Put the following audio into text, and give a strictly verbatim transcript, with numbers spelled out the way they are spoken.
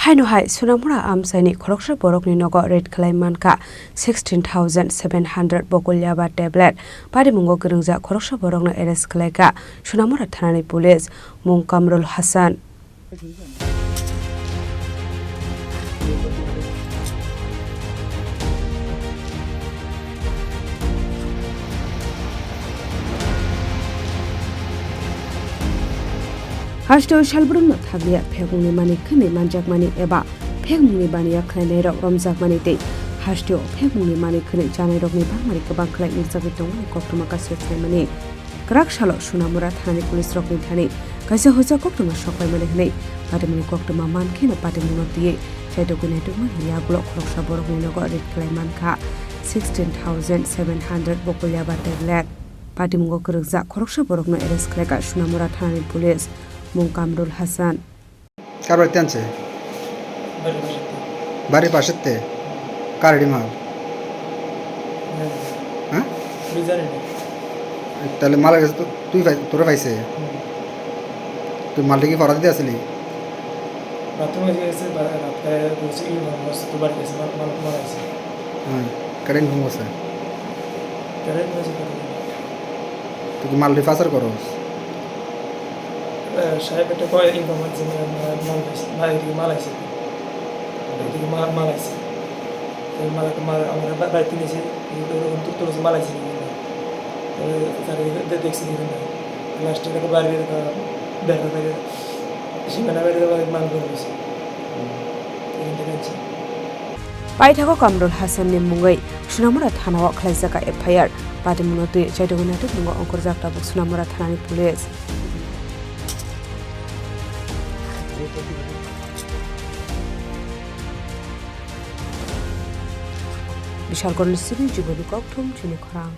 Haino hai Sonamura amchaini khoroksa borokni nogo raid khlai mankha sixteen thousand seven hundred bokolia ba tablet. Patimungo kwrwngjak khoroksa borokno arrest khlaikha Sonamura thanani police, mung Kamrul Hasan. Hasteo salbrumno thabliya phekmungni manwi khwnwi manjakmani eba phekmungni baniya khlainairok romjakmani tei hasteo phekmungni manwi khwnwi chanairokni bangmani kwbang khlai nukjagwi tongmani koktwma kaisa saimani. Kwrak salo Sonamura thanani police rokni thani kaisa hoja koktwma sok paimani hwnwi patimungni koktwma mankheno patimungno twiwi chaitokwi naitukmani yagulo khoroksa borokni nogo raid khlai mankha sixteen thousand seven hundred bokolia ba tablet. Patimungo kwrwngjak khoroksa borokno arrest khlaikha Sonamura thanani police, mung Kamrul Hasan. Kar bai tense? Bari pasette. Bari pasette? Kar di mal? Bari. Ha? Bizarre ne. Tale mal gese tu, tui pai, tura paise? Hmm. Tui mal digi fora dite asili? Bathroom gese, ba-, ratai, tu si, mal gese, tu bari gese, mal, mal, mal gese. Ha, karen phungo sa? Karen phungo sa, karen. Tui ki mal di pasar koros? Eh, saya betul kau yang informasi mana, mana, mana, mana, mana, mana, mana, mana, Jadi malah, malah sih. Jadi malah, malah, malah, ba-, ba-, tini sih, itu untuk terus malah sih, gitu. Jadi, cari de-, deksi gitu, nah. Last itu ke bari, ke ber, ke bari. Sih, mana bari, ke bari, malah, malah sih. Ini kan sih. Paithago Kamrul Hasanni mungwi Sonamura thanao khlaijak F I R. Patimungno twi chaitokwi naitukmungo ongkhorjak tabuk Sonamura thanani police. Bishalgarhni simi juboni kokthum chini khorang.